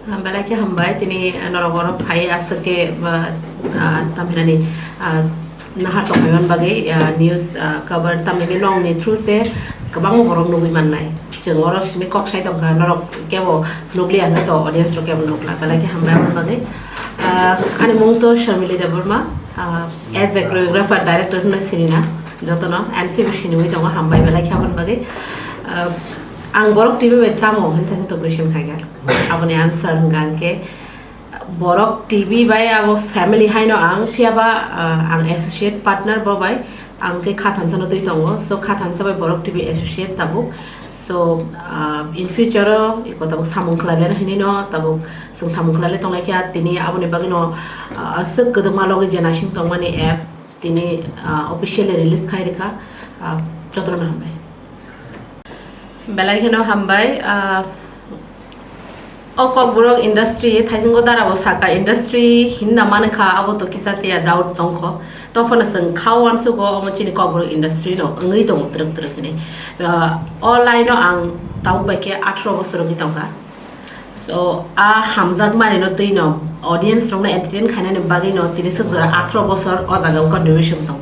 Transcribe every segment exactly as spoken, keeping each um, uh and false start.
Ah, belai khe hambai, tini, ah, norok oro phai aswk khe, ah, ah, tamhinani, ah, nahar tongmani bagwi, ah, news, ah, cover tamni nongni through se kwbangma borok nugwi mannai. Chwng oro simi kok sai tongkha, norok kebo phunukliya hwnkhe to audience rok kebo nukla. Belai khe hambai aboni bagwi. Ah, ani mung to Sharmili Debbarma. Ah, as a choreographer, director hwnwi sinina jotono, M C bo siniwi tongo, hambai belai khe aboni bagwi. Ah, ang Borok T V bai tamo hwnwi thangwi to question khaikha. Aboni answer hwnkha hwnkhe Borok T V bai abo family haino ang, phiyaba, ah, ang associate partner bo bai, ang khe kha thansa no twi tongo, so kha thansa bai Borok T V associate tabuk. So, ah, in future o iko tabuk samung khlailai hinwi no tabuk chwng samung khlailai tonglai kha, tini aboni bagwi no, ah, aswk kwdwkma logi je naising tongmani app tini, ah, officially release khai rikha, ah, jotono hambai. Belai kheno hambai, ah, o Kokborok industry, Thaisingo Dara bo saka industry hinna mankha, abo to kisa tiya doubt tongkho. Tophano chwng kha uansugo omo chini Kokborok industry no wngwi tongo twrwk twrwk hinwi. Ah, o line o ang tabuk bai khe atharo bosor wngwi tongkha. So, a hamjak manino twi no audience rokno entertain khainani bagwi no tini swk jora atharo bosor o jaga o contribution tongo.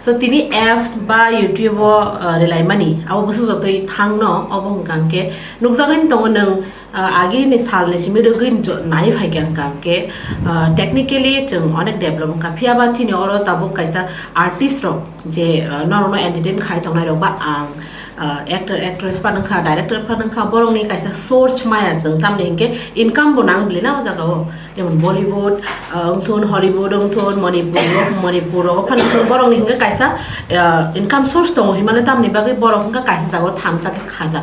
So, tini app ba YouTube o, uh, rwlaimani abo bwswk jotoi thangno, obo hwnkha hwnkhe nukjagwi tongo nwng, uh, agini salni simi rwgwi jo-, nai phaikha hwnkha hwnkhe, uh, technically chwng onek develop wngkha. Phiyaba chini oro tabuk kaisa artist rok je, uh, norokno entertain khai tongnai rok ba ang, ah, actor, actress phano wngkha, director phano wngkha, borokni kaisa source maya chwng, tamni hinkhe income bo nang bili na o jaga o, jemon Bollywood, ah, wngthun, Hollywood wngthun, Manipur o, Manipur o phano wngthun, borokni hinkhe kaisa, ah, income source tongo hinmale, tamni bagwi borok wngkha kaisa jaga o thansa khe khajak.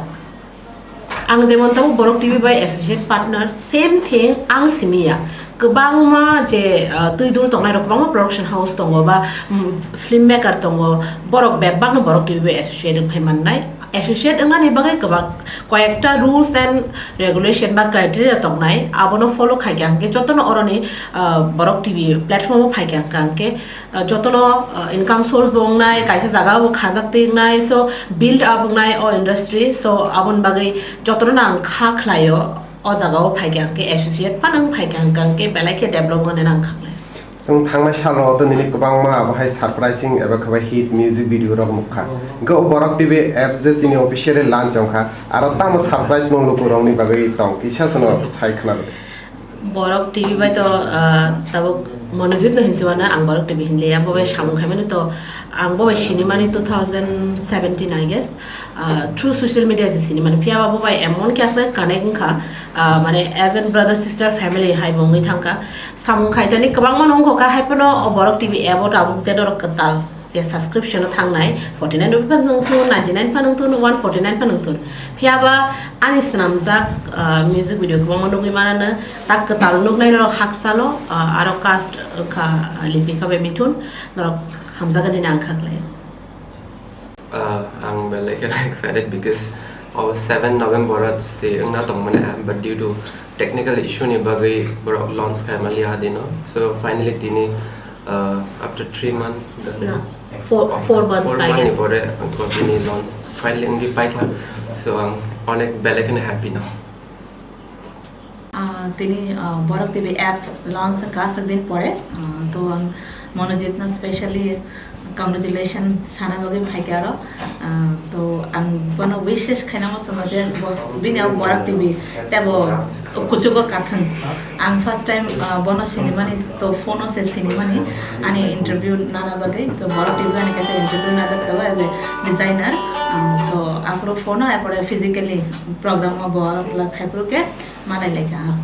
Ang jemon tabuk Borok T V bai associate partner, same thing ang simi ya. Kwbangma je, ah, twi dul tongnai rok, kwbangma production house tongo ba, mm, film maker tongo, borok bebak no Borok T V bai associate wng phai mannai. Associate wngnani bagwi kwbang koyekta rules and regulation ba criteria tongnai, abono follow khai khe ang khe jotono oroni, ah, Borok T V platform o phai khe ang khe, ah, jotono, ah, income source bo wngnai, kaisa jaga bo khajak twi wngnai, so build up wngnai o industry, so aboni bagwi jotono ang kha khlaio. O jaga o phai khe ang khe associate phano wng phai khe ang khe belai khe develop wngmani nang kha khlai. Chwng thangnai sal rok to nini kwbangma abo hai surprising eba khe bai hit music video rok nukha. Hwnkhe o Borok T V app je tini officially launch wngkha, aro tamo surprise nung luku rokni bagwi tong kisa sano sai khna rwdi. Borok T V bai to, ah, tabuk Monojit no hinwi uanw, ang Borok T V hinliya, bo bai samung khaimani to, ang bo bai sinimani two thousand seventeen, I guess. Ah, through social media se sinimani, phiyaba bo bai emon khe aswk connect wngkha, ah, mane as an brother sister family hai bo wngwi thangkha. Samung khaitani kwbangma no wngkha, haiphano o Borok T V app o tabuk je norok kwtal je subscription o thangnai, forty nine rupees phano wngthun, ninety nine phano wngthun, one forty nine phano wngthun. Phiyaba ani swnamjak, ah, music video kwbangma nugwi mananw, tak kwtal nugnai norok haksalo, ah, aro cast wngkha, ah, Lipika bai Mithun, norok hamjakgani hinwi ang kha khlai. Uh, ang belai kheno excited because o seven November o se wngna tongmani, ah, but due to technical issue ni bagwi borok launch khai maliya hadino. So finally tini, uh, after three months, No, four, four months, four I months ni guess. Pore ang ko tini launch finally wngwi paikha. So ang onek belai kheno happy no. Ah, tini, ah, Borok T V apps launch wngkha aswk din pore. Ah, to ang Monojit no specially congratulation sana bagwi phaikha aro. Ah, to ang bono wishes khaina muchungo je bo-, bini abo Borok T V tebo kuchugo kathang. Ang first time, ah, bono sinimani to phone o se sinimani ani interview nana bagwi, to Borok T V ani kaisa interview najak tongo as a designer. Ah, to aphuru phone o, apore physically program o bo la thaiphuru khe malai laikha.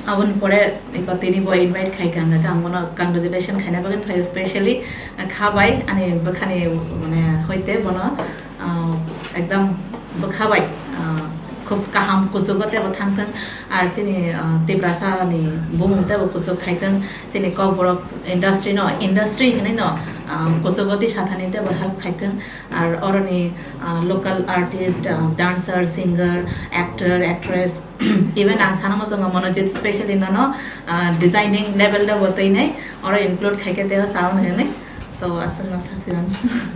Aboni pore eko tini bo invite khai kha, hwnkhai ang bono congratulation khaina bagwi phaio, specially kha bai ani bwkhani mane hoite bono, ah, ekdam bwkha bai, ah, khub kaham kuchugo tebo thangthwng, ar chini, ah, Tiprasa ni bumung tebo kuchuk khaithwng, chini Kokborok industry no, industry hinwi no, ah, kuchugo tisa thani tebo help khaithwng, ar oroni, ah, local artist, ah, dancer, singer, actor, actress, even ang sana muchungo Monojit specially nono, ah, designing level no bo twi nai, oro include khaikhe teo sao hinwi. So, aswkno sasiran.